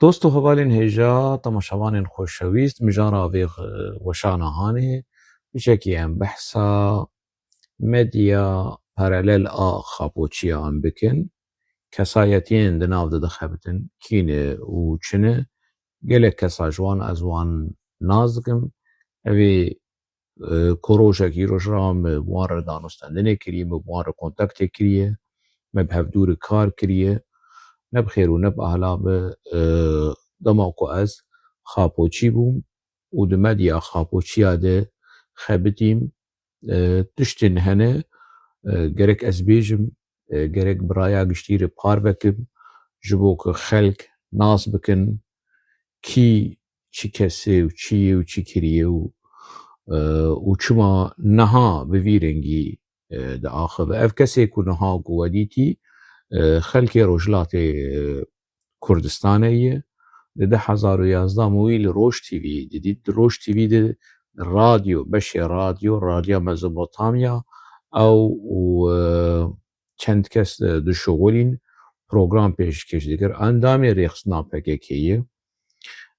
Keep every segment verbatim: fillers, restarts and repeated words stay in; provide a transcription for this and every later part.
Dost û hevalên hêja, temaşevanên xoşewîst, mijara vê, e, weşana hanê, piçekî em behsa medya paralel a Xapoçiya em bikin. Kesayetiyên di nav de dixebitin, kî ne û çi ne? Gelek kesa ji wan ez wan nas dikim. Evê, e, ku rojekî roj ra me bi wan re danûstendinê kiriye, me bi wan re kontaktê kiriye, me bi hevdû re kar kiriye. Ne bi xêr û ne bi ahla be, e, dema ku ez Xapoçî bûm û di medya Xapoçiya de xebitîm, e, tiştên hene, e, gerek ez bêjim, e, gerek bi raya giştî re parve kim, ji bo ku xelk nas bikin, kî çi kesê û çi yê û çi kiriye û, e, û çima niha bi vî rengî, e, diaxive. Ev kesê ku niha ku we dîtî, e, xelkê Rojhilatê, e, Kurdistanê ye. Di du hezar û yazdeh me wî li Roj T V didît. Di Roj T V de radyo, beşê radyo, Radyo Mezopotamya, ew û, e, çend kes, e, dişuxulîn, program pêşkêş dikir. Endamê rêxistina P K K ye.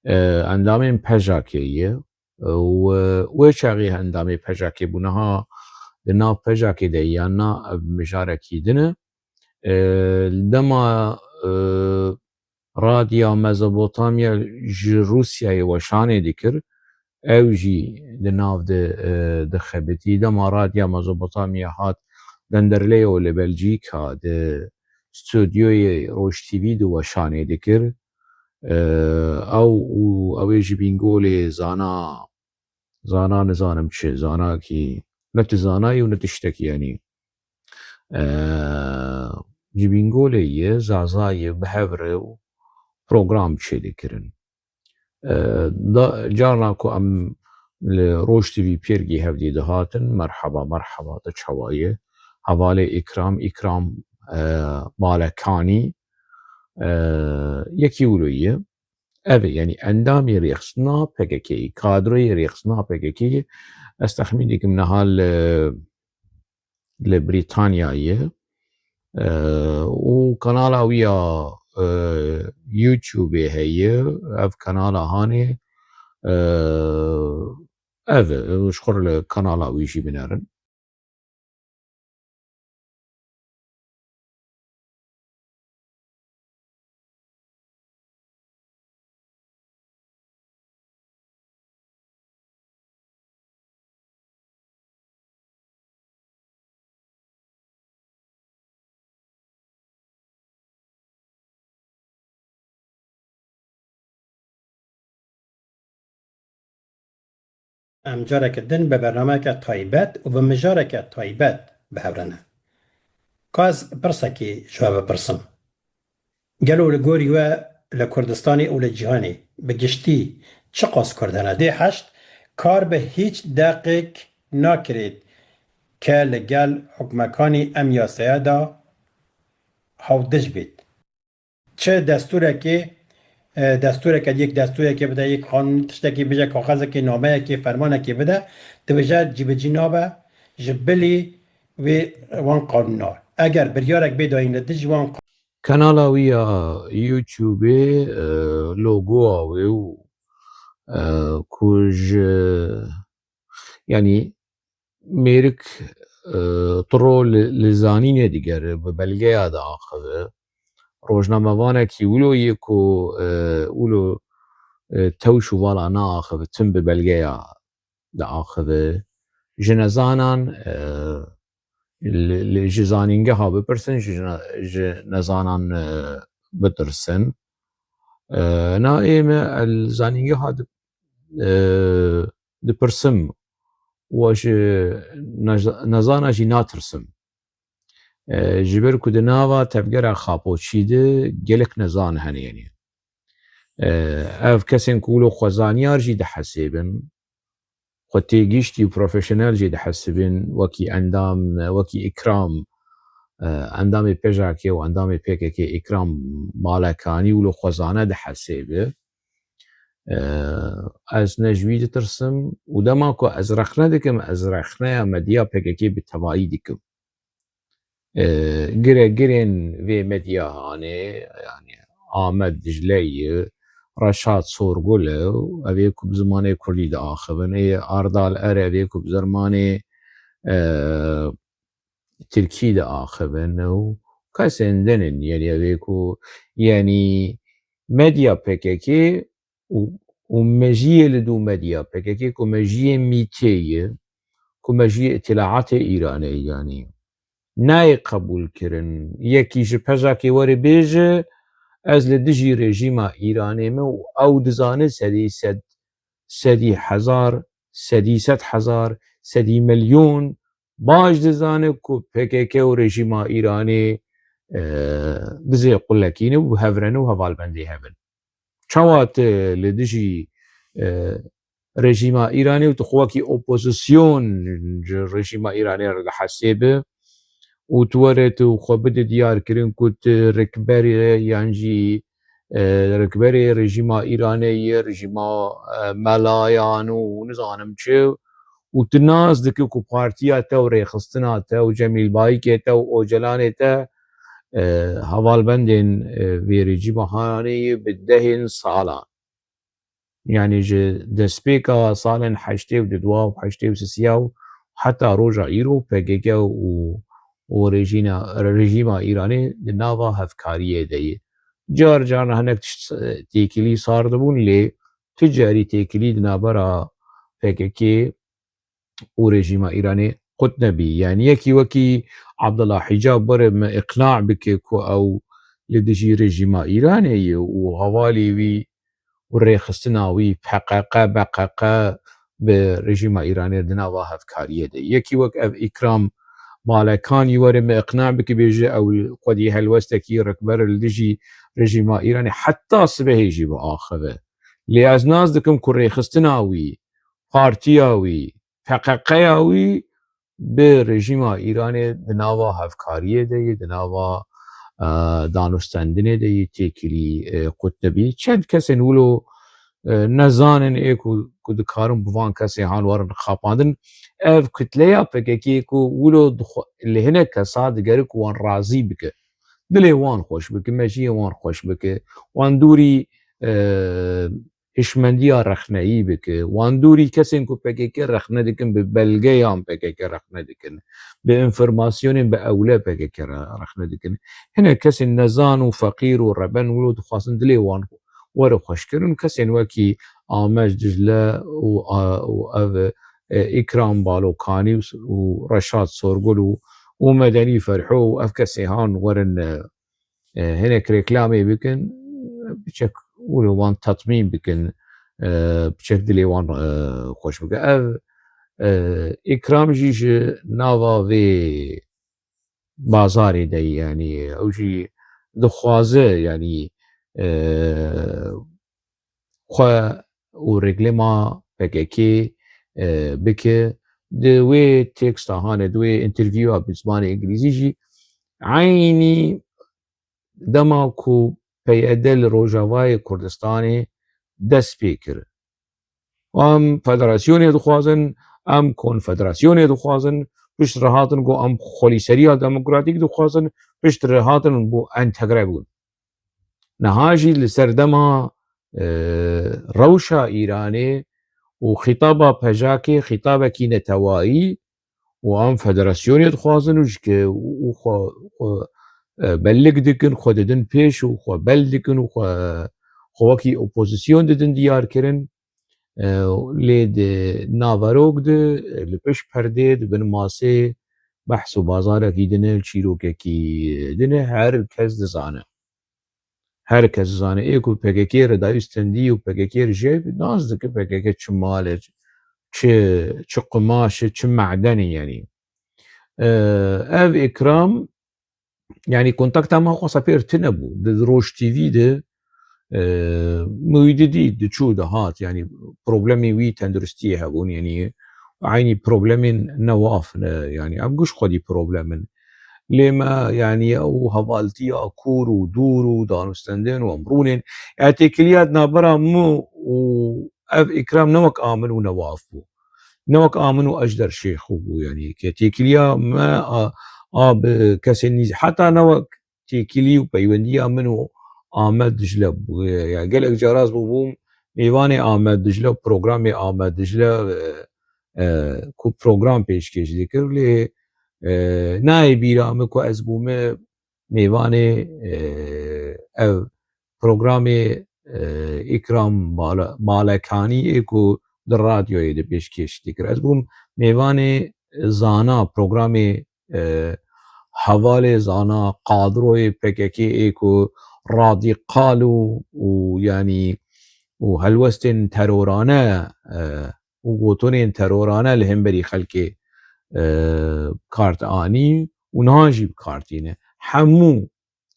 E, endamên P J K ye. Û, e, wê çaxê endamê P J K bû. Niha di nav P J K de yan na, ev mijarekî din e. E, li dema, e, Radya Mezopotamya ji Rûsyayê weşanê dikir, ew jî di nav de, e, dixebitî. Dema Radya Mezopotamya hat Denderleyo li Belcîka di stûdyoyê Roj T V de weşanê dikir. E, ew û ew ê ji Bîngolê zana, zana nizanim çi, zanakî, ne tu zanayî û ne tiştekî, yanî, e, ji Bîngolê ye, Zaza ye, bi hev re û program çêdikirin. E, da, carna ku em li Roj T V pêrgî hevdî dihatin, merheba, merheba, te çawa ye? Hevalê Îkram, Îkram, e, Balekanî, e, yekî wilo ye. Ev e, yanî endamê rêxistina P K K, kadroyê rêxistina P K K ye. Ez texmîn dikim niha li, li Brîtanya ye. E, û kanala wî ya, e, YouTube heye. Ev kanala hanê, e, ev e, ji xwe re li kanala wî jî binerin. Em careke din bi bernameyeke taybet û bi mijareke taybet bi hev re ne. Ka ez pirsekî ji we bipirsim. Gelo li gorî we li Kurdistanê û li cîhanê bi giştî çiqas Kurd hene? Dê heşt kar bi hîç deqêk nakirêt ke li gel hukmekanî em yasaya de hawdij bêt. Çi destûrekê, e, destûreke, yek destûrekê bide, yek qanûn tiştekî bije, kaxezekê, nameyekê, fermanekê bide, dibije cîbicî nabe ji bilî wê wan qanûna. Eger biryarek bê dayîn li dijî wan Kanala wî ya YouTube-ê, e, logoa wê û, e, ku ji, yanî mêrik, e, tiro li, li zanînê digere, bi belgeya diaxive. Rojnamevanekî wilo yê ku, e, wilo, e, tewş û vala naaxive, tim bi belgeya diaxive. Ji nezanan, e, li, li, ji zanîngeha bipirsin, ji ne-, ji nezanan, e, bitirsin. E, na ê me el zanîngeha di-, e, dipirsim, wa ji nez-, nezana jî natirsim. E, ji ber ku di nava tevgera Xapoçî de gelek nezan hene, yanî. E, ev kesên ku wilo xwezanyar jî dihesibin, xwe têgiştî û profesyonel jî dihesibin, wekî endam, wekî Îkram, e, endamê P J K û endamê P K K Îkram Balekanî wilo xwezane dihesibe. E, ez ne ji wî ditirsim û dema ku ez rexne dikim, ez rexneya medya P K K bi tevayî dikim. E, gire girên vê medya hanê, yanî Amed Dicleyê, Reşat Sorgul e û ev ê ku bi zimanê kurdî diaxivin, ê Ardal Er ev ê ku bi zimanê, e, tirkî diaxivin û kesên din in, yanî ev ê ku, yanî medya P K K û, û mejiyê li dû medya P K K ku mejiyê mîtê ye, ku mejiyê îtilaatê Îranê ye, yanî nayê qebûl kirin. Yekî ji pejekê were bêje, ez li dijî rejîma Îranê me û ew dizane sedî sed, sedî hezar, sedî sed hezar, sedî milyon baş dizane ku P K K û rejîma Îranê, e, bizê qulekî ne û hev re ne û hevalbendê hev in. Çawa tu li dijî, e, rejîma Îranê û tu xwe wekî opozîsyon ji rejîma Îranê re dihesêbe û tu were tu xwe bide diyarkirin ku tu rikberê yan jî, e, rikberê rejîma Îranê ye, rejîma, e, melayan û nizanim çi û tu nas dike ku partiya te û rêxistina te û Cemîl Bayikê te û Ocalanê te, e, hevalbendên, e, vê rejîma hanê ye bi dehên salan. Yanî ji destpêka salên heştê û dudwa û heştê û sisiya û heta roja îro P K K û, û rejîna, rejîma Îranê di nava hevkariyê de ye. Car caran hinek tişt, e, têkilî sar dibûn, lê tu carî têkilî di navbera P K K û rejîma Îranê qut nebî. Yanî yekî wekî Abdullah Hicab were me îqna bike ku ew li dijî rejîma Îranê ye û hevalê wî û rêxistina wî P Q Q, B Q Q bi rejîma Îranê di nava hevkariyê de. Yekî wek ev Îkram Balekanî were me îqna bike, bêje ew xwedî helwestekî rikber li dijî rejîma Îranê heta sibehê jî biaxive. Lê ez nas dikim ku rêxistina wî, partiya wî, P Q Q ya wî bi rejîma Îranê di nava hevkariyê de ye, di nava, e, danûstendinê de ye, têkilî, e, qut nebî. Çend kesên wilo, e, nezanin ê ku, ku dikarin bi van kesê han werin xapandin. Ev kitleya P K K ku wilo dixwe-, li hinek kesa digere ku wan razî bike. Dilê wan xweş bike, mejiyê wan xweş bike. Wan dûrî, e, hişmendiya rexneyî bike. Wan dûrî kesên ku P K K rexne dikin, bi belgeyan P K K rexne dikin. Bi înformasyonên bi ewle P K K re rexne dikin. Hinek kesên nezan û feqîr û reben wilo dixwazin dilê wan were xweşkirin. Kesên wekî Amed Dicle û, a, û ev, e, Îkram Balokanî û, û Reşat Sorgul û, û Medenî Ferho û ev kesê han werin, e, e, hinek reklamê bikin, piçek wilo wan tatmîn bikin, e, piçek dilê wan, e, xweş bike. Ev, e, Îkram jî ji nava vê bazarê de ye, yanî ew jî dixwaze, yanî, e, xwe û reklama P K K, e, bike. Di wê teksta hanê, di wê interviewa bi zimanê îngilîzî jî eynî dema ku P Y D li Rojavayê Kurdistanê dest pê kir. Em federasyonê dixwazin, em konfederasyonê dixwazin, piştre hatin ku em xwelîseriya demokratîk dixwazin, piştre hatin bû entegre bûn. Niha jî li ser dema, e, rewşa Îranê û xîtaba PJAKê xîtabekî netewayî û em federasyonê dixwazin û ji ke-, û xwe, xwe, e, bellik dikin, xwe didin pêş û xwe bel dikin û xwe, xwe wekî opozîsyon didin diyar kirin. E, lê di naverok de, e, li pişt perdê, di bin masê behs û bazarekî din e, çîrokekî din e, her kes dizane. Her kes dizane. Ê ku P K K re dayî stendî û P K K re jê nas dike P K K çi mal e, çi, çi qumaş e, çi meden e, yanî. E, ev Îkram, yanî kontakta me xwesa pêr tune bû. Di Roj T V de, e, min wî didî, diçû dihat, yanî problemê wî tenduristiyê hebûn, yanî eynî problemên Newaf ne, yanî ev giş xwedî problem in. Lê me, yanî ew hevaltiya kûr û dûr û danûstendin û em rûnên, ya têkiliya di navbera min û ev Îkram ne wek a min û Newaf bû. Ne wek a min û Ejder Şêxo bû, yanî ke têkiliya me a, a bi kesên nîz-, heta ne wek têkilî û peywendiya min û Amed Dicle bû. Ya gelek caraz bû bûm mêvanê Amed Dicle, programê Amed Dicle, e, e, ku program pêşkêş dikir, lê, e, nayê bîra min ku ez bûme mêvanê, e, ev programê, e, Îkram Bala-, Balekanî ê ku di radyoyê de pêşkêş dikir. Ez bûm mêvanê Zana, programê, e, hevalê Zana, kadroyê P K K ê ku radîkal û, û yanî û helwestên terorane, e, û gotinên terorane li hemberî xelkê, e, kar anî û niha jî bi kar tîne. Hemû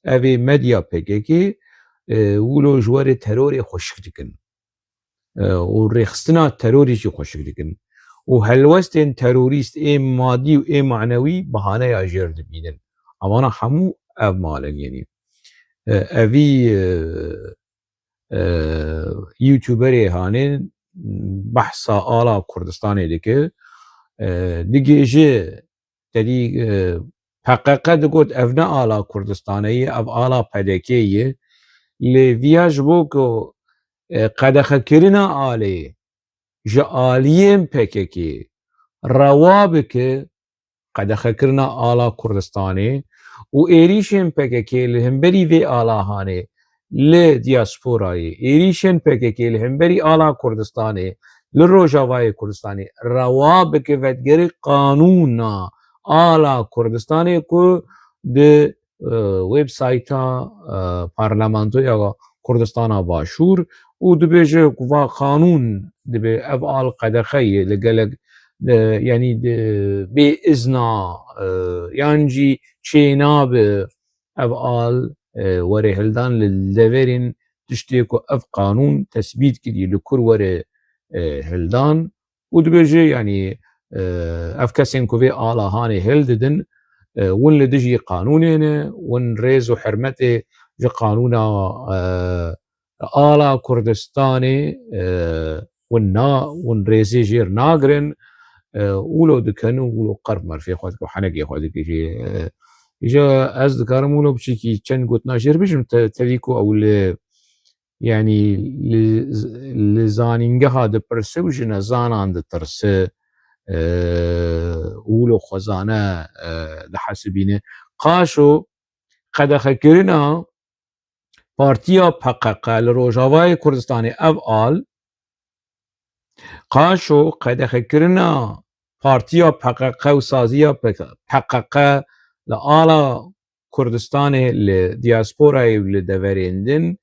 evê medya P K K, e, wilo ji werê terorê xweşik dikin. E, û rêxistina terorê jî xweşik dikin. Û helwestên terorîst ê madî û ê manewî bahaneya jêr dibînin. Evana hemû ev mal in, yanî. E, evî, e, e, YouTuberê hanê behsa ala Kurdistanê dike. E, digêje tedî, e, P K K digot ev ne ala Kurdistanê ye, ev ala P D K ye. Lê viya ji bo ku, e, qedexekirina alê ji aliyên P K K rewa bike, qedexekirina ala Kurdistanê û êrîşên P K K li hemberî vê alahanê li diasporayê, êrîşên P K K li hemberî ala Kurdistanê li Rojavayê Kurdistanê rewa bike, vedigere qanûna ala Kurdistanê ku di, e, websayta, e, Parlamentoya Kurdistana Başûr û dibêje ku va qanûn dibe ev al qedexe ye li gelek, e, yanî di, bê izna, e, yan jî çênabe ev al, e, were hildan li deverên tiştê ku ev qanûn tesbît kiriye li kur were, e, hildan û dibêje, yanî, e, ev kesên ku vê ala hanê hildidin, e, win li dijî qanûnê ne, win rêz û hurmetê ji qanûna, e, ala Kurdistanê, e, win na, win rêzê jêr nagirin, e, wilo dikin û wilo qerb merfê xwe dike û henekê xwe dike jê. E, îja ez dikarim wilo biçîkî çend gotina jêr bijim, te-, tevî ku ew li, yanî li, li zanîngeha dipirse û ji nezanan ditirse, e, û wilo xwezane, e, dihesibîne. Qaşo qedexekirina Partiya P K K li Rojavayê Kurdistanê ev al, qaşo qedexekirina Partiya P K K û saziya P K K li ala Kurdistanê li diasporayê û li deverên din,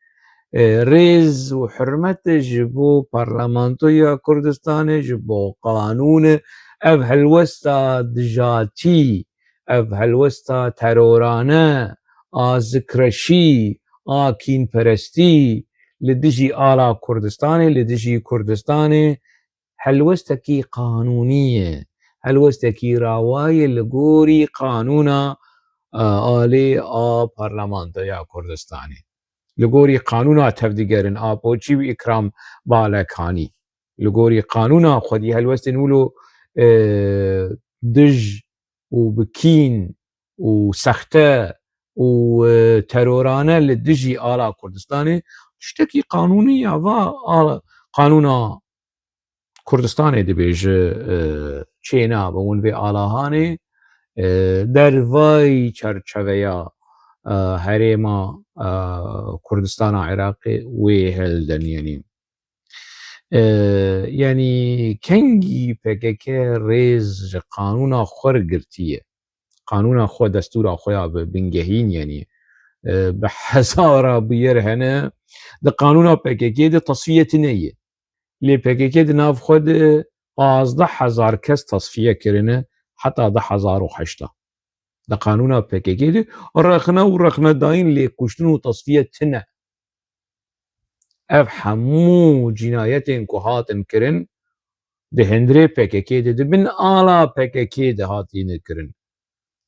e, rêz û hurmet ji bo Parlamentoya Kurdistanê, ji bo qanûn, ev helwesta dijatî, ev helwesta terorane, a zikreşî, a kînperestî li dijî ala Kurdistanê, li dijî Kurdistanê helwestekî qanûnî ye. Helwestekî rawa ye li gorî qanûna, e, alê a Parlamentoya Kurdistanê. Li gorî qanûna tevdigerin a Poçî û Îkram Balekanî. Li gorî qanûna xwedî helwestên wilo, e, dij û bi kîn û sexte û, e, terorane li dijî ala Kurdistanê tiştekî qanûnî ya va ala, qanûna Kurdistanê dibêje, e, çênabe win vê alahanê, e, dervayî çerçeveya, e, herêma, e, Kurdistana Iraqê wê hildin, yanî. E, yanî kengî P K K rêz ji qanûna xwe re girtiye. Qanûna xwe, destûra xwe ya bi bingehîn, yanî, e, bi hezara bûyer hene, di qanûna P K K de tasfiye tune ye. Lê P K K di nav xwe de pazdeh hezar kes tasfiye kirine heta du hezar û heşt de. Di qanûna P K K de rexne û rexnedayîn, lêkuştin û tasfiye tune. Ev hemû cînayetên ku hatin kirin, di hundirê P K K de, di bin ala P K K de hatine kirin.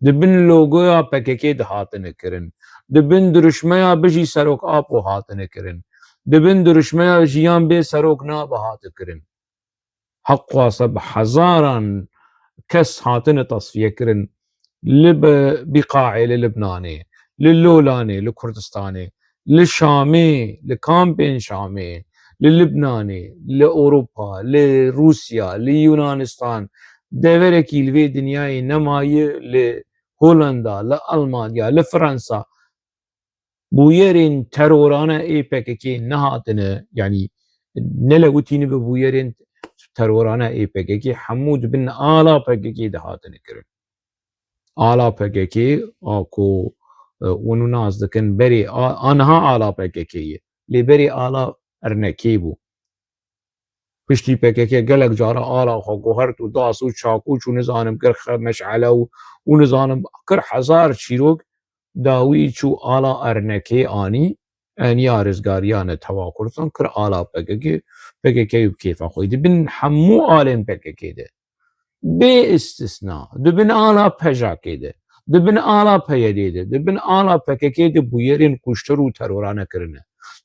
Di bin logoya P K K de hatine kirin. Di bin dirûşmeya Bijî Serok Apo hatine kirin. Di bin dirûşmeya Jiyan Bê Serok Nabe hate kirin. Heqwasa bi hezaran kes hatine tasfiye kirin. Li bi-, Bîqaê, li Libnanê, li Lolanê, li Kurdistanê, Li Şamê, li kampên Şamê, li Libnanê, li Ewropa, li Rûsya, li Yunanistan, deverekî li vê dinyayê nemaye, li Holanda, li Almanya, li Fransa bûyerên terorane ê P K K nehatine, yanî nelewitîne bi bûyerên terorane ê P K K, hemû di bin ala P K K de hatine kirin. Ala P K K a ku, e, hûn nas dikin, berê a, a niha ala P K K ye. Lê berê ala R N K bû. Piştî P K K gelek cara ala xwe guhert û das û çakûç û nizanim kir xe-, meşele û, û nizanim kir hezar çîrok dawî çû ala R N K anî, eniya rizgariya netewa Kurdistan kir ala P K K, P K K bi kêfa xwe. Di bin hemû alên P K K de. Bê istisna, di bin ala P J K de, di bin ala P Y D de, di bin ala P K K de bûyerên kuştir û terorane kirine.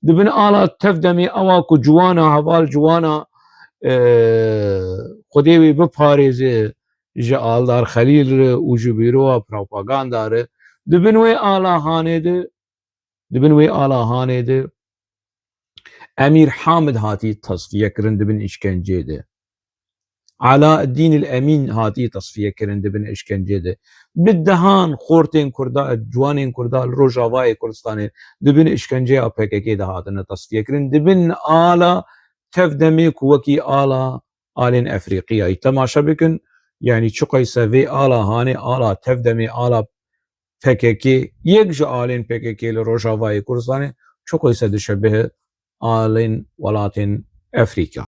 Di bin ala tevdemê ewa ku ciwana, heval ciwana, e, Xwedê wê biparêze, ji Aldar Xelîl re û ji bîroya propaganda re, di bin wê ala hanê de, di bin wê ala hanê de Emîr Hamid hatî tasfiye kirin di bin îşkencê de. Alaeddîn el Emîn hatî tasfiye kirin di bin îşkencê de. Bi dehan xortên Kurda, ciwanên Kurda li Rojavayê Kurdistanê di bin îşkenceya P K K de hatine tasfiye kirin. Di bin ala tevdemê ku wekî ala alên Efrîqiyayî. Temaşe bikin, yanî çiqayse vê ala hanê, ala tevdemê, ala P K K, yek ji alên P K K li Rojavayê Kurdistanê çiqayse dişebihe alên welatên Efrîka.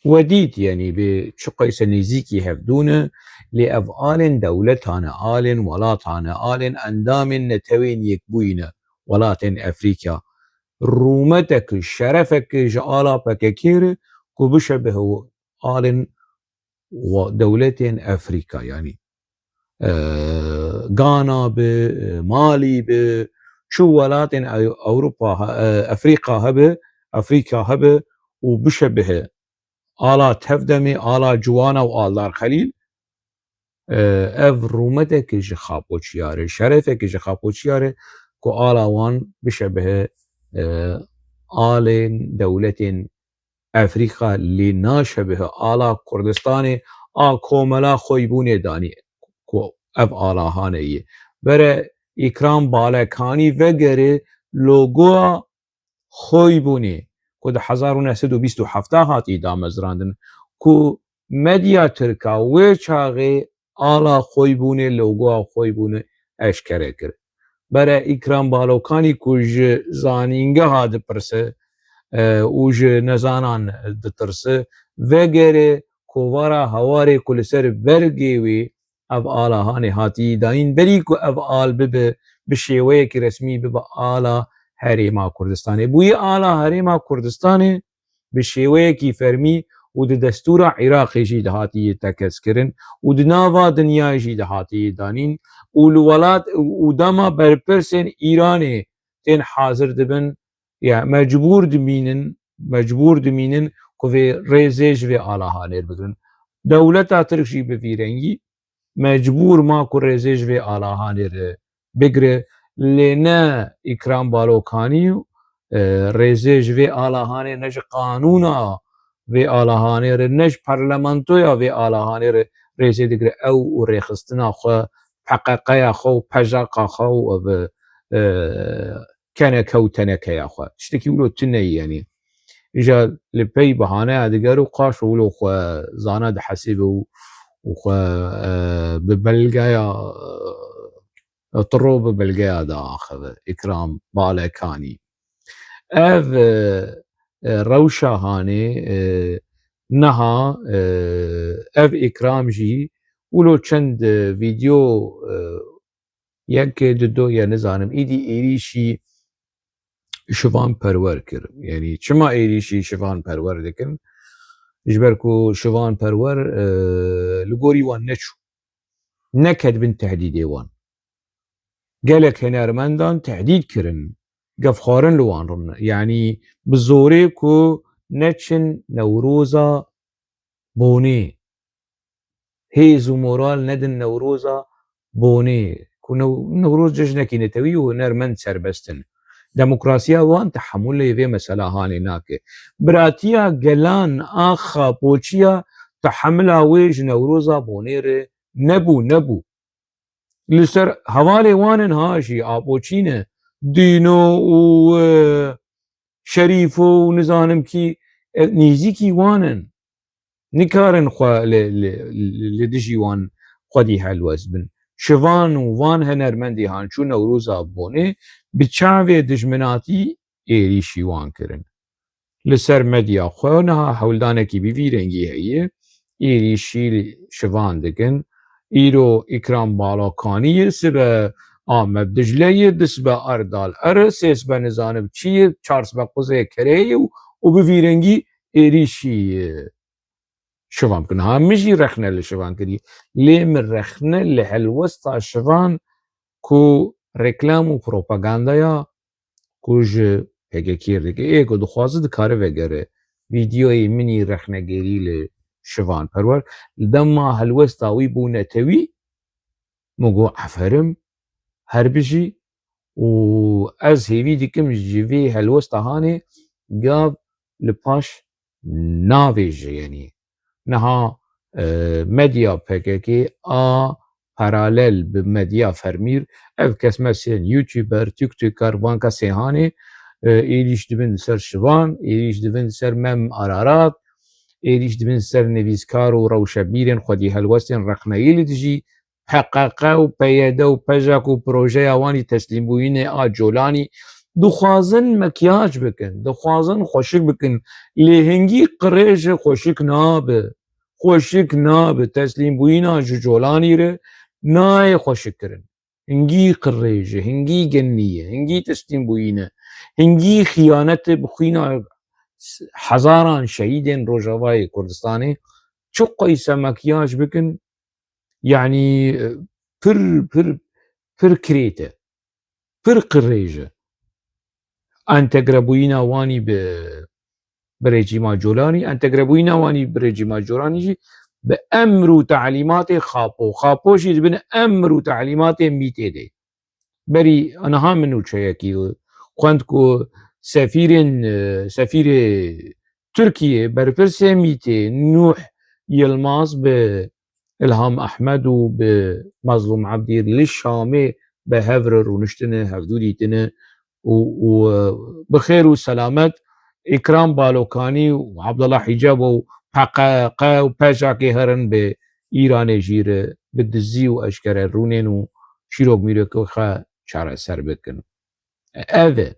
We dît, yanî bi çiqayse nêzîkî hevdû ne, lê ev alên dewletan e, alên welatan e, alên endamên Netewên Yekbûyî ne, welatên Efrîka. Rûmetek, şerefek ji ala P K K re ku bişebihe alên we-, dewletên Efrîka, yanî, e, Gana bi, e, Malî bi, çi welatên Ew-, Ewropa he-, e, Efrîka hebe, Efrîka hebe û bişebihe ala tevdemê, ala ciwana û Aldar Xelîl, e, ev rûmetekî ji xapoçiyar e, şerefekî ji xapoçiyar e ku ala wan bişebihe, e, alên dewletên Efrîka, lê naşebihe ala Kurdistanê a komela Xoybûnê danî ku ev ala hanê ye. Bere Îkram Balekanî vegere logoya Xoybûnê ku di hezar û neh sed û bîst û heft hatî damezrandin, ku medya tirka wê çaxê ala Xoybûnê, logoya Xoybûnê eşkere kir. Bere Îkram Balokanî ku ji zanîngeha dipirse, e, û ji nezanan ditirse, vegere kovara hewarê ku li ser bergê wê ev ala hanê hatî dayîn, berî ku ev al bibe, bi şêweyekî resmî bibe ala Herêma Kurdistanê. Bûye ala Herêma Kurdistanê bi şêweyekî fermî û di destûra Iraqê jî dihatiye tekez kirin û di nava dinyayê jî dihatiye danîn û li welat û dema berpirsên Îranê tên hazir dibin, ya mecbûr dimînin, mecbûr dimînin ku vê rêzê ji vê ala hanê bigirin. Dewleta Tirk jî bi vî rengî mecbûr ma ku rêzê ji vê ala hanê re bigire, lê ne Îkram Balokanî û, e, rêzê ji vê ala hanê, ne ji qanûna vê ala hanê re, ne ji parlamentoya vê ala hanê re rêzê digire. Ew û rêxistina xwe, P Q Q ya xwe û P J Q xwe û ev, e, keneke û tenekeya xwe. Tiştekî wilo tune ye, yanî. Îja li pey bahaneya diger û qaş û wilo xwe zana dihesîbe û, û xwe, e, bi belgeya, e, tiro bi belgeya diaxive, Îkram Balekanî. Ev, e, e, rewşa hanê, e, niha, e, ev Îkram jî wilo çend, e, vîdeo, e, yek, du, ya nizanim, îdî êrîşî Şivan Perwer kir. Yanî çima êrîşî Şivan Perwer dikin? Ji ber ku Şivan Perwer, e, li gorî wan neçû. Neket bin tehdîdê wan. Gelek hunermendan tehdîd kirin. Gefxwarin li wan rûne. Yanî bi zorê ku neçin Newroza Bonê. Hêz û moral nedin Newroza Bonê. Ku New-, Newroz cejnekî netewî û hunermend serbest in. Demokrasiya wan tehemûlê vê mesela hanê nake. Biratiya gelan a Xapoçiya tehemila wê ji Newroza Bonê re nebû, nebû. Li ser hevalê wan in ha jî Apoçî ne, Dîno û, e, Şerîfo û nizanim kî, e, nêzîkî wan in. Nikarin xwe li, li, li, li dijî wan xwedî helwest bin. Şivan û van hunermendê han çû Newroza Bonê bi çavê dijminatî êrîşî wan kirin. Li ser medya xwe niha hewldanekî bi vî rengî heye, êrîşî şivan dikin. Îro Îkram Balokanî ye, sibe Amed Dicle ye, du sibe Erdal Er e, sê sibe nizanim çi ye, çar sibe Quzê Kerê ye û, û bi vî rengî êrîşî, e, şivan bikin. Ha, min jî rexne li şivan kirî. Lê min rexne li helwesta şivan ku reklam û propagandaya ku ji P K K dike, ê ku dixwaze dikare vegere. Vîdeoyê min î rexnegirî li şivan Perwer. Li dema helwesta wî bû netewî, min got, "Eferim, her bijî." Û ez hêvî dikim ji vê helwesta hanê gav li paş navêje, yanî. Niha, e, medya P K K a paralel bi medya fermî, ev kes mesela YouTuber, TikToker, van kesê hanê, e, êrîş dibin ser şivan, êrîş dibin ser Mem Ararat, êrîş dibin ser nivîskar û rewşebîrên xwedî helwestên rexneyî li dijî P K K û P Y D û P J A K û projeya wan î teslîmbûyînê a Colanî, dixwazin mekyaj bikin, dixwazin xweşik bikin, lê hingî qirêj e, xweşik nabe. Xweşik nabe. Teslîmbûyîna ji Colanî re nayê xweşik kirin. Hingî qirêj e, hingî genî ye, hingî teslîmbûyîn e, hingî xiyanet e bi xwîna s-, hezaran şehîdên Rojavayê Kurdistanê. Çi qeyse mekyaj bikin, yanî, e, pir, pir, pir kirêt e. Pir qirêj e. Entegrebûyîna wanî bi, bi rejîma Colanî, entegrebûyîna wanî bi rejîma Colanî jî bi emr û telîmatê Xapo. Xapo jî dibin emr û telîmatê Mîtê de. Berî niha min nûçeyekî xwend ku sefîrên, e, sefîrê Tirkiyê, berpirsê Mîtê Nûh Yilmaz bi Îlham Ehmed û bi Mazlûm Ebdî li Şamê bi hev re rûniştine, hevdû dîtine û, û, e, bi xêr û selamet Îkram Balokanî û Abdullah Hicab û P K K û P J A K herin bi Îranê jî re bi dizî û eşkere rûnên û çîrok mîrokê xwe çareser bikin. Ev e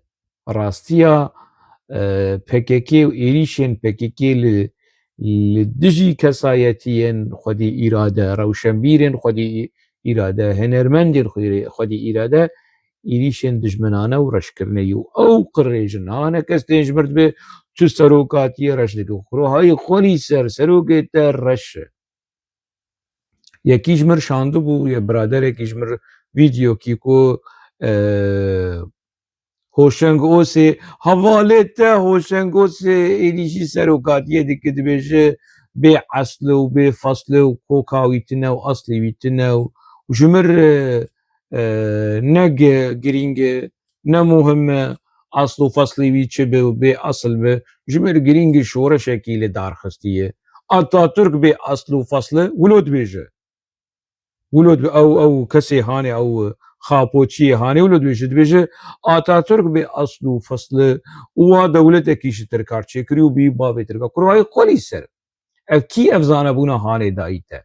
rastiya, e, P K K û êrîşên P K K li, li dijî kesayetiyên xwedî îrade, rewşenbîrên xwedî îrade, hunermendên xwedî, xwedî îrade, êrîşên dijminane û reşkirinê ye. Û ew qirêj in. Niha ne kes tên ji mir dibê tu serokatiyê reş dike. Xwero hayê xwelî ser, serokê te reş e. Yekî ji mir şandibû, ye biraderekî ji mir vîdeokî ku, e, Hoşeng Osê, hevalê te Hoşeng Osê êdî jî serokatiyê dike, dibêje bê esl û bê fesl û koka wî tine û eslê wî tine û, û ji mir, e, e, ne gi-, girîng e, ne muhim e, asl û feslê wî çi be û bê asl be, ji mir girîng e şoreşekî li dar xistiye. Atatürk bê asl û fesl e, wilo dibêje. Wilo dibe-, ew, ew kesê hanê, ew Xapoçiyê hanê, wilo dibêje, dibêje, Atatürk bê asl û fesl e û wa dewletekî ji Tirka çêkirî û bî bavê Tirka. Kurvayê xwelî ser. Ev kî ev zanebûna hanê dayî te?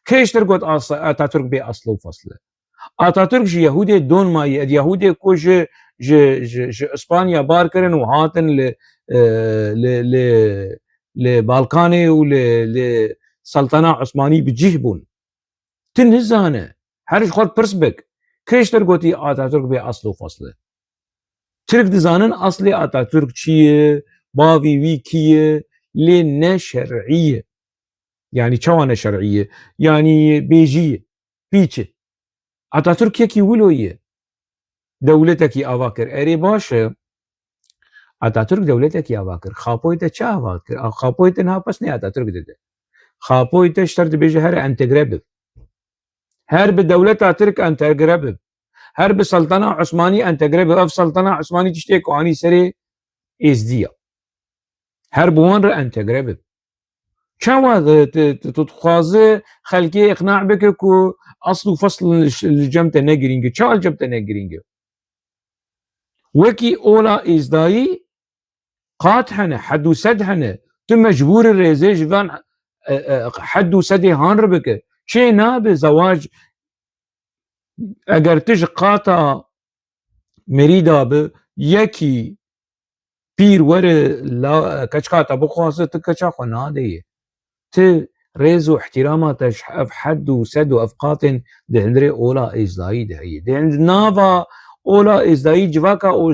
Kê ji te re got As-, Atatürk bê asl û fesl e? Atatürk ji Yehûdê donmayî, ed Yehûdê ku ji, ji, ji, ji Îspanya bar kirin û hatin li, e, li, li, li Balkanê û li, li Seltena Osmanî bi cih bûn. Tu nizane, her ji xwe pirs bik. Kê ji te re gotî Atatürk bê asl û fasl e? Tirk dizanin aslê Atatürk çi ye, bavî wî kî ye, lê ne şer'î ye. Yanî çawa ne şer'î ye? Yanî bêjî ye, pîç e. Atatürk yekî wilo ye. Dewletekî ava kir. Erê baş e, Atatürk dewletekî ava kir. Xapoyê te çi ava kir? A, Xapoyê te niha pes ne Atatürk dide. Xapoyê te ji te re dibêje here entegre bib. Her bi dewleta Tirk entegre bib. Her bi Seltana Osmanî entegre bib. Ev Seltana Osmanî tiştê ku anî serê Êzdiya. Her bi wan re entegre bib. Çawa tu, tu, tu, tu dixwaze xelkê iqna bike ku asl û fasl li, li cem te ne girîng e? Çawa li cem te ne girîng e? Wekî ola Êzdayî qat hene, hed û sed hene. Tu mecbûr î rêzê ji van, e, e, hed û sedê han re bike. Çê nabe zewac, eger tu ji qata merîda bi yekî pîr were la, keçika te bixwaze, tu keça xwe nadeyê. Ti rêz û ihtirama te ji ev hed û sed û ev qatên di hundirê ola Êzdayî de heye. Di hind nava ola Êzdayî civaka o-,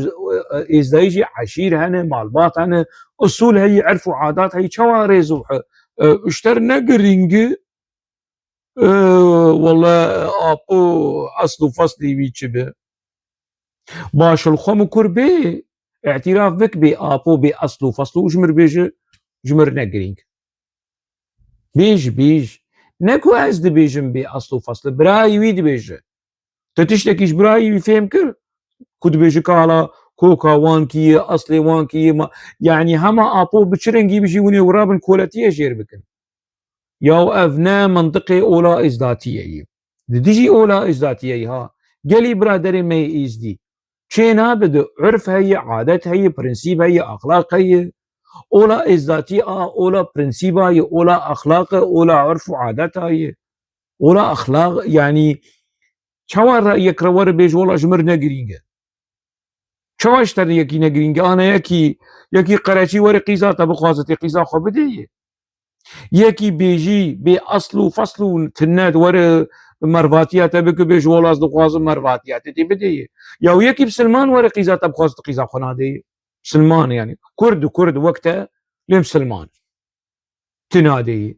Êzdayî jî eşîr hene, malbat hene, usûl heye, erf û adat heye. Çawa rêz û, e, ji te re ne girîng e? E, wele Apo esl û feslî wî çi be? Baş li xwe min kur bê, îtiraf bik bê Apo bê esl û fesl û ji mir bêje, ji mir ne girîng. Bêj, bêj. Ne ku ez dibêjim bê esl û fesl, birayî wî dibêje. Tu tiştekî ji birayî wî fêm kir, ku dibêje ka hala koka wan kî ye, eslê wan kî ye, ma, yanî hema Apo bi çi rengî bijî hûn ê wira bin koletiyê jêr bikin. Yaw ev ne mintiqê ola Êzdatiyê ye. Di dijî ola Êzdatiyê ye ha. Gelî biraderê me yê Êzdî. Çê nabe di urf heye, adet heye, prensîb heye, axlaq heye. Ola Êzdatî a, ola prensîba ye, ola axlaq e, ola urf û adeta ye. Ola axlaq, yanî çawa re yek re were bêje wela ji mir ne girîng e? Çawa ji te re yekî ne girîng e? Ana yekî, yekî qereçî were qîza te bixwaze tê qîza xwe bidê yê. Yekî bêjî bê asl û fasl û tinnet were mervatiya te bike bêje wela ez dixwazim mervatiya te tê bidê yê. Ya yekî bisilman were qîza te bixwaze tu qîza xwe nadê yê. Bisilman yanî. Kurd û kurd wek te lê bisilman. Tu nadê yê.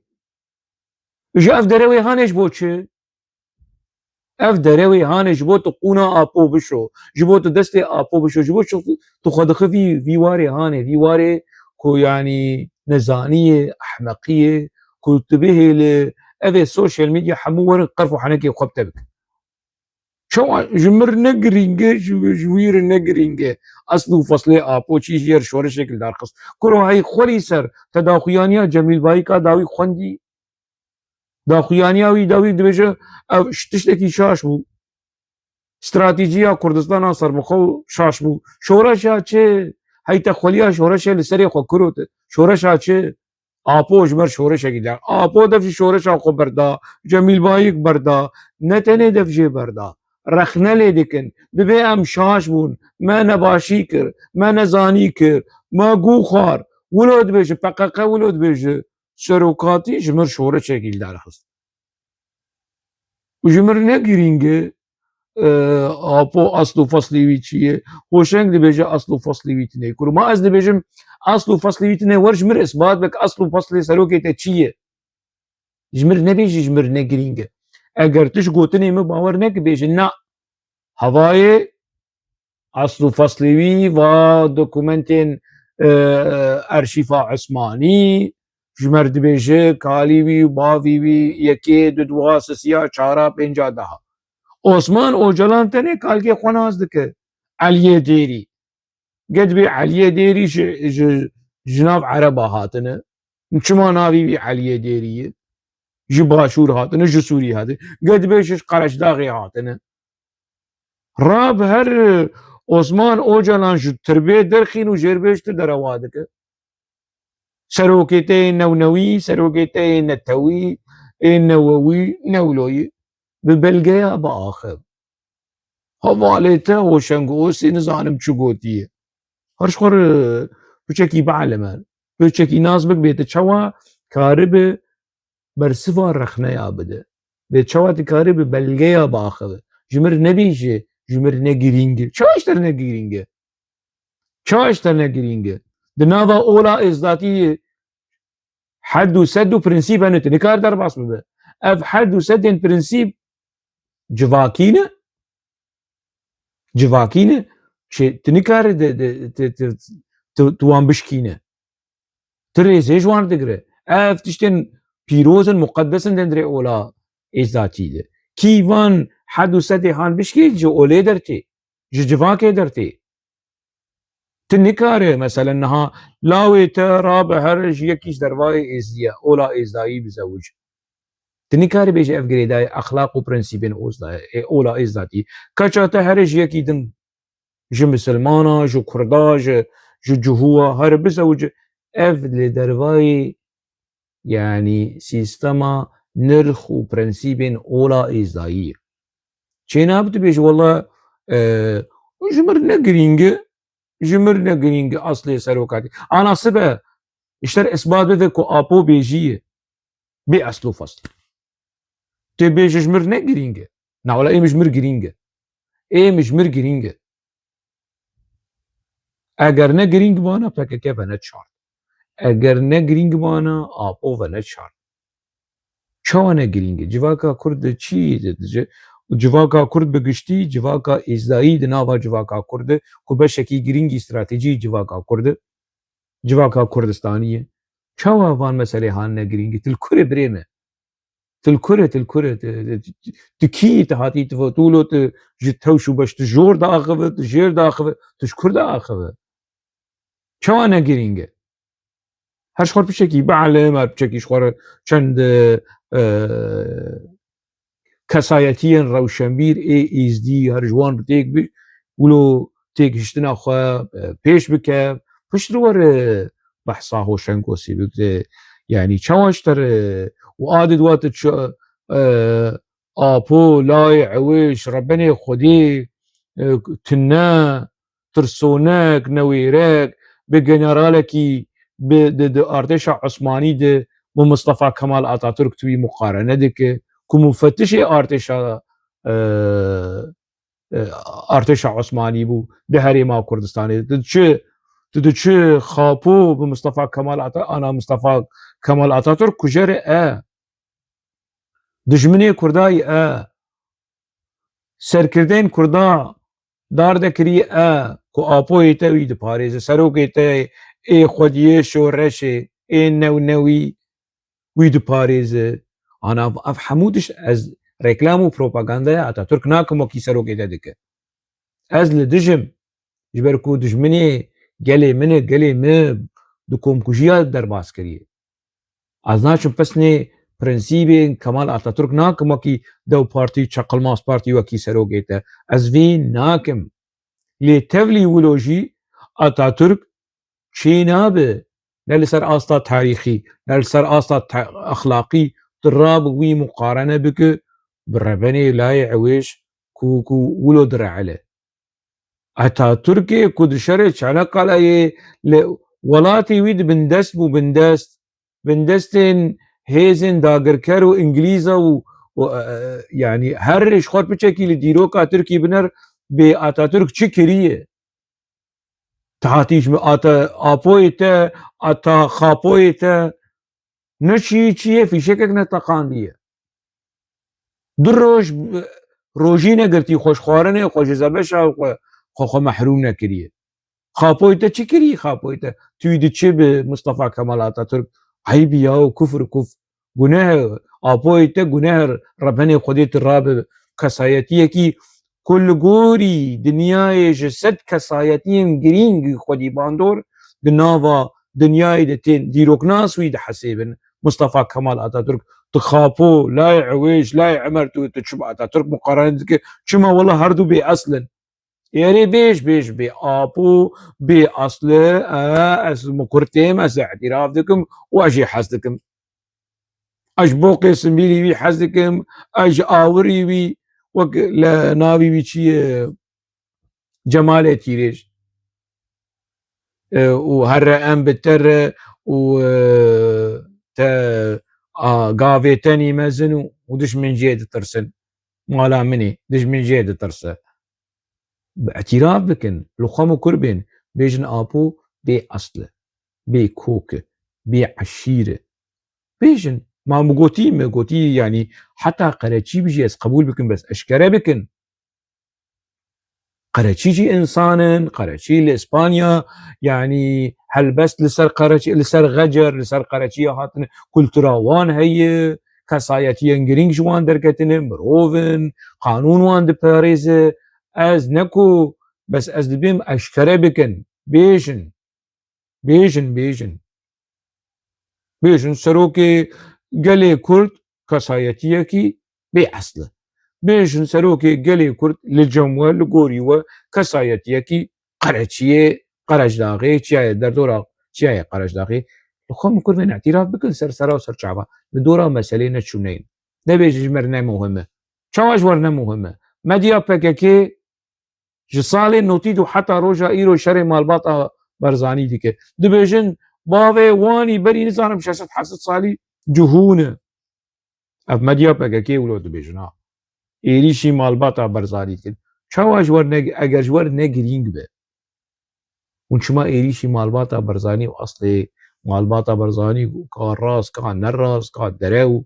Ji ev derewê hanê ji bo çi? Ev derewê hanê ji bo tu qûna Apo bişo, ji bo tu destê Apo bişo, ji bo çi tu xwe dixivî vî warê hanê, vî warê ku yanî nezaniyê, ehmeqiyê, ku tu bihêli evê social media hemû werin qerf û henekê xwe bi te bikin. Çawa ji mir ne girîng e, ji, ji wî re ne girîng e. Esl û feslê Apo çi jê re şoreşek li dar xist. Kuro hey xwelî ser te daxuyaniya Cemîl Bayîka dawî xwendî. Daxuyaniya wî dawî dibêje, ev ş-, tiştekî şaş bû. Stratîjiya Kurdistana serbixwe şaş bû. Şoreşa çi? Hey te xweliya şoreşê li serê xwe kiro te. Şoreşa çi? Apo ji ber şoreşekî der. Apo dev ji şoreşa xwe berda. Cemîl Bayik berda. Ne tenê dev jê berda. Rexne lê dikin. Dibê em şaş bûn. Me nebaşî kir. Me nezanî kir. Me gû xwar. Wilo dibêje, P K K wilo dibêje. Serokatî ji mir şoreşekî li dar xist. Û ji mir ne girîng e, e, Apo asl û feslî wî çi ye? Hoşeng dibêje asl û feslî wî tune ye. Kuro ma ez dibêjim asl û feslî wî tune ye, wer ji mir isbat bik asl û feslê serokê te çi ye? Ji mir nebêjî ji mir ne girîng e. Eger tu ji gotinê min bawer neke bêje na. Hevayê Asl û feslê wî va dokumentên, e, erşîfa Osmanî, ji me re dibêje kalî wî û bavî wî yekê, du, dua, sisiya, çara, pênca, deha. Osman Ocalan tenê kalkê xwe nas dike. Eliyê Dêrî. Gedbê Eliyê Dêrî ji, ji, ji nav Ereba hatine. Çima navî wî Eliyê Dêrî ye? Ji Başûr hatine, ji Sûrî hatine. Gedbê ji Qereçdaxê hatine. Rab her Osman Ocalan ji tirbê derxîn û jêrbêjtir derewa dike. Serokê te yê newnewî, serokê te yê netewî, ê newewî, newloyî. Bi belgeya biaxiv. Hevalê te Hoşeng Osê nizanim çi gotiye. Her ji xwe re piçekî bielime. Piçekî nas bik bê te çawa karibe bersiva rexneya bide. Lê çawa dikarî bi belgeya biaxive? Ji mir nebêje, ji mir ne girîng e. Çawa ji te ne girîng e? Çawa ji te ne girîng e? Di nava ola êzdatî hed û sed û prensîp hene, tu nikare derbas bibe. Ev hed û sedên prensîp civakî ne? Civakî ne? Çi, tu nikare de, de, de, de, tu, tu wan bişkîne. Tu rêzê ji wan digre. Ev tiştên pîroz in, muqedes in, dendrê ola êzdatî de. Kî van hed û sedê han bişkî ji olê dertê, ji civakê dertê. Tu nikare, meselen, niha lawê te rabe here ji yekî ji dervayê êzdiye, ola êzdayî bizewic. Tu nikare bêje ev girêdayê exlaq û prensîbên ozda-, ê, ola êzdatî. Keça te here ji yekî din, ji misilmana, ji kurda, ji, ji cihûwa here bizewic. Ev li dervayê, yanî sîstema nirx û prensîbên ola êzdayî ye. Çênabe tu bêje, wela, e, ji mir ne girîng e, ji mir ne girîng e aslê serokatî. Ana sibe, îşter isbat bide ku Apo bêjî ye. Bê esl û fasl. Tê bêje ji mir ne girîng e. Na wela êm ji mir girîng e. Êm ji mir girîng e. Eger ne girîng bana P K K ve ne çar. Eger ne girîng bana Apo ve ne çar. Çawa ne girîng e? Civaka Kurd de çi de dice? Civaka Kurd bi giştî, civaka êzdayî di nava civaka Kurd de, ku beşekî girîngî stratejî civaka Kurd de, civaka Kurdistanî ye. Çawa van meselê han ne girîng e? Til kur e birê me. Til kur e, til kur e. Ti, ti, ti, ti kî, ti hatî, ti, tu lo, tu ji tewş û beş, tu jor diaxive, tu jêr diaxive, tu ji kur diaxive? Çawa ne girîng e? Her ji xwe piçekî bielime, her piçekî ji xwe re çend, e, e, kesayetiyên rewşenbîr ê êzdî her ji wan bi têk bi, wilo têgihiştina xwe, e, pêş bike, pişt re were behsa Hoşengosî bike. Yanî çawa ji te re, û adê di wate çi, e, Apo, layê ewêş, rebenê Xwedê, e, tune, tirsonek, newêrek, bi generalekî bi, di, di artêşa Osmanî de bi Mustafa Kemal Atatürk tu wî muqarene dike, ku mufettişê artêşa, e, e, artêşa Osmanî bû di Herêma Kurdistanê. Tu diçi, tu diçi Xapo bi Mustafa Kemal Ata-, ana Mustafa Kemal Atatürk kujere e. Dijminê Kurda yî e. Serkirdeyên Kurda dar dekirî e ku Apoyê te wî diparêze, serokê te ê xwediyê şoreşê, ê newnewî wî diparêze. Ana ev hemû tişt ez reklam û propagandaya Atatürk nakim wekî serokê te dike. Ez li dijim, ji ber ku dijminê gelê min e, gelê min di komkujiya derbas kiriye. Ez naçim pesnê prensîbên Kemal Atatürk nakim wekî Dew Partî, Çakılmaz Partî wekî serokê te. Ez vê nakim. Lê tevlî wilo jî Atatürk çê nabe. Ne li ser asta tarîxî, ne li ser asta te-, exlaqî tu rabe wî muqarene bike bi rebenê layê ewêş ku, ku wilo direele. Atatürkê ku di şerê Çanakkale'yê li welatê wî di bindest bû, bindest, bindestên hêzên dagirker û Îngilîza û, û, e, e, yanî her ji xwe piçekî li dîroka Tirkî biner bê Atatürk çi kiriye? Ti hatî ji min ata Apoyê te, ata Xapoyê te, ne çi, çi ye, fîşekek neteqandiye. Du roj, rojî negirtî xwe ji xwarinê xwe, ji zebeşa xwe, xwe, xwe mehrûm nekiriye. Xapoyê te çi kirî, Xapoyê te? Tu diçi bi Mustafa Kemal Atatürk, eyb ya û kufr kuf. Guneh, Apoyê te guneh, rebenê Xwedê tu rabe kesayetiyekî ku li gorî dinyayê ji sed kesayetiyên girîng xwedî bandor di nava dinyayê de tên dîroknas wî dihesêbin. Mustafa Kemal Atatürk, tu Xapo, layê Ewêş, layê Emer, tu, tu çi bi Atatürk muqarene dike? Çima wela her du bê eslin. Erê bêj, bêj bê Apo, bê asli, e, ez mukurtêm, ez îtiraf dikim û ez jê hez dikim. Ez ji boqê simbîlî wî hez dikim, ez ji awirî wî, wek li navî wî çi ye, Cemalê Tîrêj. E, û here em bi te re û, e, te, a, gavê tenî mezin û, û dijmin jê ditirsin. Mala min e, dijmin jê ditirse. Bi îtiraf bikin, li xwe mukur bên, bêjin Apo bê asl e, bê kok e, bê eşîr e. Bêjin, ma min gotî, min gotî, yanî heta qereçî bijî ez qebûl bikim, bes eşkere bikin. Qereçî jî însan in, qereçî li Îspanya, yanî helbest li ser qereçî, li ser Xecer, li ser qereçiya hatine, kultura wan heye, kesayetiyên girîng ji wan derketine, mirov in, qanûn wan diparêze. Ez ne ku bes ez dibêm eşkere bikin, bêjin, bêjin, bêjin. Bêjin serokê gelê Kurd kesayetiyekî bê esl e. Bêjin serokê gelê Kurd li cem we, li gorî we kesayetiyekî qereçiyê, Qerecdaxê, çiyayê derdora çiyayê Qerecdaxê. Li xwe min Kurd bên îtîraf bikin ser sera û ser çava. Li dora meselê neçûne yin. Nebêjin ji me re ne muhim e. Çawa ji we re ne muhim e? Medya P K K ji salê notî û heta roja îro şerê malbata Barzanî dike. Dibêjin bavê wanî berî nizanim şeş sed heft sed salî cihûn e. Ev medya P K K wilo dibêjin ha. Êrîşî malbata Barzanî dikin. Çawa ji wer ne, eger ji wer ne girîng be? Hûn çima êrîşî malbata Barzanî û eslê malbata Barzanî û ka rast, ka ne rast, ka derew,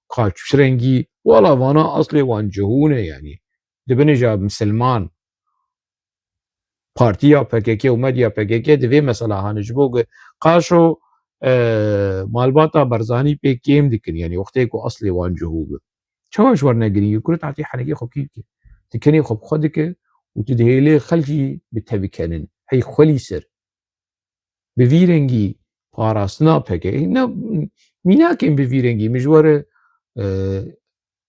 ka çi rengî? Wala vana eslê wan cihûn e yanî. Dibin îja misilman. Partiya P K K û medya P K K di vê mesela hane ji bo ku qaşo, e, malbata Barzanî pê kêm dikin, yanî wextê ku eslê wan cihû bi. Çawa ji wer ne girîng e? Kurd hatî henekê xwe kî dike? Tu kenê xwe bi xwe dike û tu dihêlê xelkî bi te bikenin. Hey xwelî ser. Bi vî rengî parastina P K K, ne, mînakên bi vî rengî, min ji we re, e,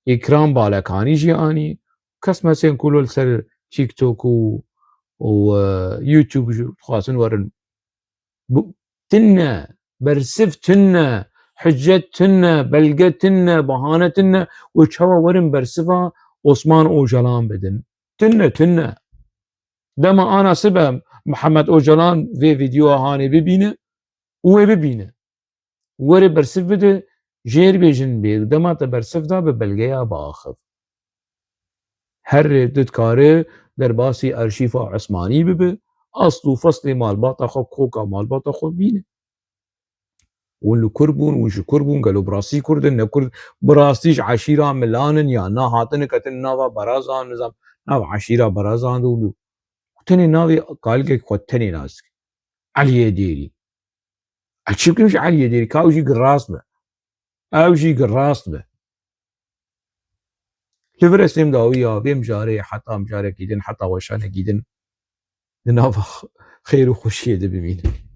Îkram Balekanî jî anî, kes mesên ku li ser TikTok û, û, e, YouTube jî dixwazin werin. Bu, tune, bersiv tune, hicet tune, belge tune, bahane tune û çawa werin bersiva Osman Ocalan bidin. Tune, tune. Dema ana sibe Mihemed Ocalan vê vîdeoya hanê bibîne û wê bibîne. Were bersiv bide, jêr bêjin bê. Dema te bersiv da bi belgeya biaxiv. Her rê tu dikare derbasî arşîfa Osmanî bibe, asl û feslê malbata xwe, koka malbata xwe bîne. Hûn li kur bûn, hûn ji kur bûn, gelo bi rastî Kurd in, ne Kurd, bi rastî ji eşîra Milan in ya na hatine ketine nava Barazan, nizam, nav eşîra Barazan de û tenê navê kalikek xwe tenê nas dike. Eliyê Dêrî. Ez çi bikim ji Eliyê Dêrî, ka ew jî girast be. Ew jî girast be. Li vir ez têm dawiya vê mijarê heta mijarekî din, heta weşanekî din di nava xêr û xweşiyê de bimînin.